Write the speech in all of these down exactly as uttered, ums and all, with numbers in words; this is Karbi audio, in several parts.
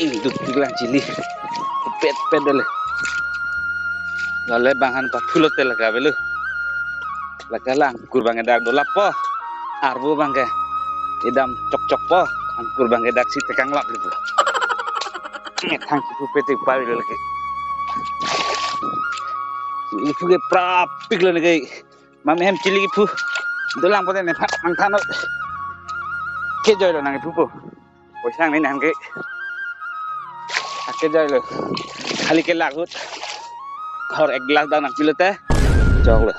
Ingduk pik lang chili. Pet pet dele. Lale bang han paphulo te lake avelo. Lake la angkur abang ke dak dolap po. Arvo abang ke idam chokchok po. Angkur abang ke dak si tekang lap lipo. Thang kipu pete pari lake. Kipu ke prapik lo ne ke. Mame hem chili kipu dolang pote nephan nangthan-o. Kejoi lo nang kipu po. Poisa nangli nang ke. Akejoi lo. Khali kelak ahut. Ghor ek glass dak nangpilo te. Choklo.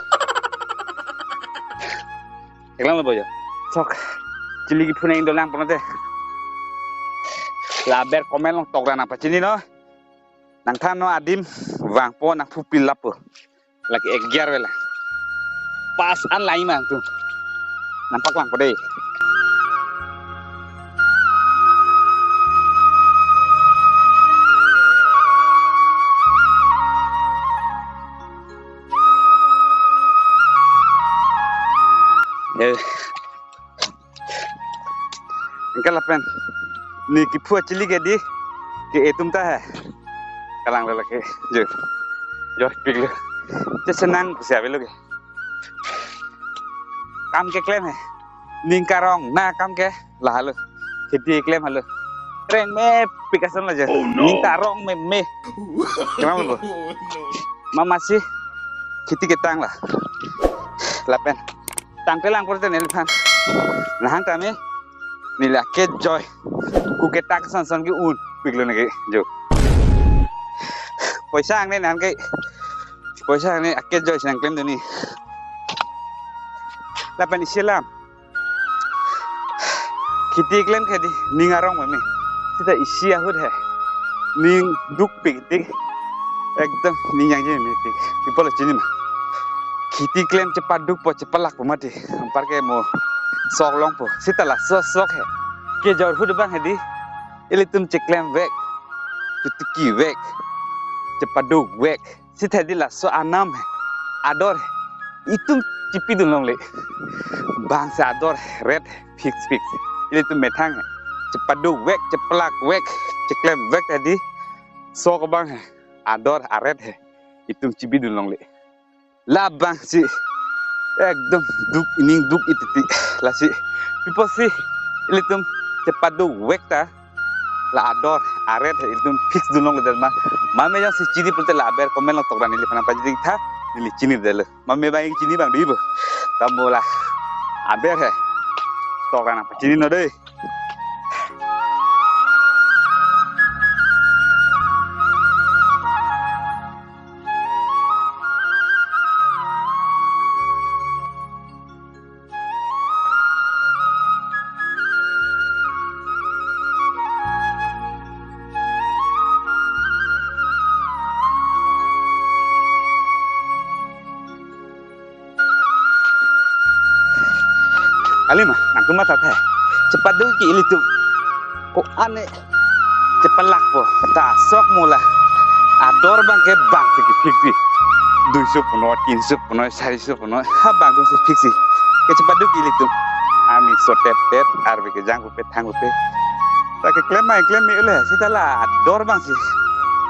Eklang lo bojo. Sok. Chili kipu nang dolang pote. La aber comment along tokra nangpachini non. Nangthan-o adim vangpo nangphu pilap po. Lake ek gear vela. Pas an lain ma tu. Nangpaklang po dei. Eh. Anke lapen ne kipu achili ke dei ke-e atum ta he. Kalang lo lake. Jo. Jo pik lo. Te senang pusi avelo ke. Kam keklem he. Ning karong na kam ke lahelo. Kheti keklem helo. Reng mepik ason lo jo. Oh, no. Ning karong meme. Kenapa lo? Oh, no. Mama si kheti ketang la. Lapen tangte lang pote neliphan. Nahang tame neli akejoi. Ku ketak son son ke-un piklo ne ke jo. Poisa ang ne nang ke. Poisa ang ne akejoi si nangklemdun ne. Lapen isi alam. Kheti keklem ke dei ning arong meme. Seta isi ahut he. Ning dukpik tik. Ekdom ning yang je mepik. People chini ma. Kheti keklem chepaduk po chepalak po mati. Anparke mo sok long po. Seta laso sok he. Kejor ahut abang he dei. Ilitum cheklem vek. Chitiki vek. Chepaduk vek. Seta dei laso anam he. Ador he. Itum chipidun longle. Bang si ador he, ret he, fix fix. Ilitum methang he. Chepaduk vek, chepalak vek, cheklem vek ta dei. Sok abang he. Ador aret he. Itum chipidun longle. Labang si ekdom duk ining duk ititi. Lasi people si ilitum chepaduk vek ta la ador aret he ilitum fix dun longledet ma. Mame jongsi chini pulote la aber comment along tokra neliphan nangpachini tha, neli chinidetlo. Mame abang chini abang dei bo. Tamo la aber he. Tokra nangpachini non dei. Kali ma, nangtum matha the. Chepaduk ke ilitum. Ko-an ne chepalak po. Ta sok mo la. Ador abang ke bang si ke fix si. Duiso punoi, tinso punoi, sariso punoi. Ha bang atum si fix si. Ke chepaduk ke ilitum. Arni so tep tep, arve kejang pupe, thang pupe. Ta keklem ma keklem mele. Seta la ador abang si.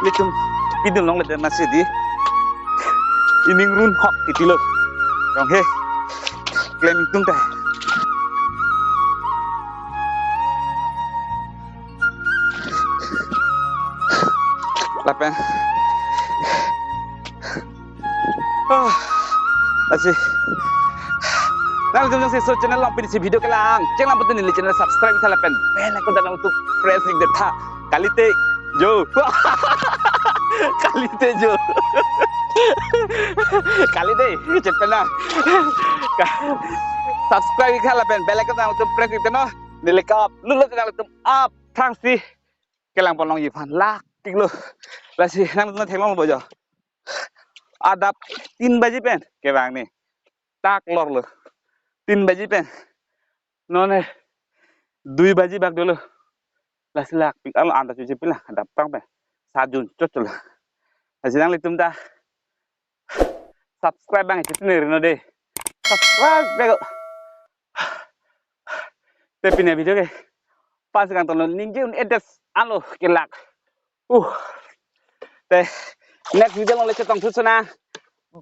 Ilitum pidun longledet ma si dei. Ining run hok titi lo. Jong he. Klem ingtung ta. Lapen. Ah. Lasi. Nanglitum jongsi laso channel along pini si video kelang chenglam pulote neli channel subscribe tha lapen bell icon ta nangtum press ik det tha. Kalite jo. Kalite jo. Kalite, cepet na. Ka-, subscribe ik tha lapen bell icon ta nangtum press ik det non. Neli ke-upload lo nanglitum aphrangsi kelang pon longji aphan lak tik lo. Lasi nangtum theklong lo bojo. Adap tin baji pen kevang ne. Tak lor lo. Tin baji pen. Non he. Dui baji bak dolo. Lasi lak pik alo anta chuche pila. Adap tang pen. Sajun chot chot lo. Lasi nanglitum ta. Subscribe abang chitene rino dei. Subscribe bego. Te pini avideo ke. Pas kangton lo ningje un-edet. Alo kelak. Uh. Te next video along le chetong thu chonang.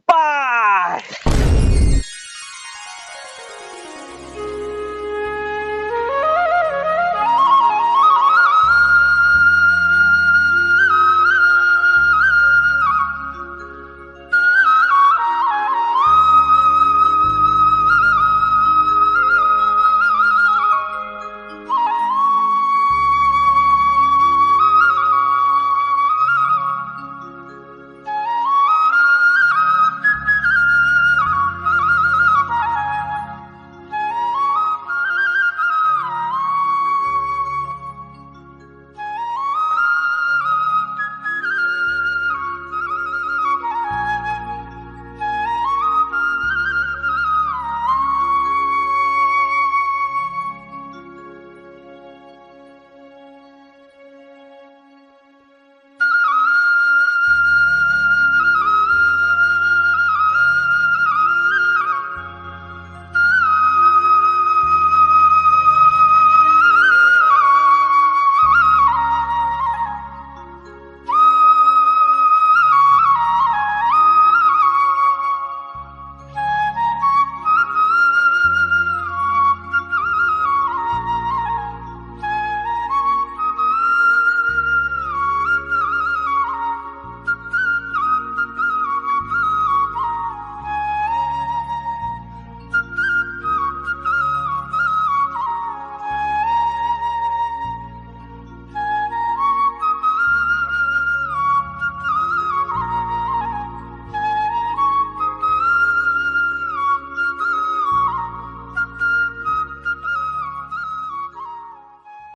Bye.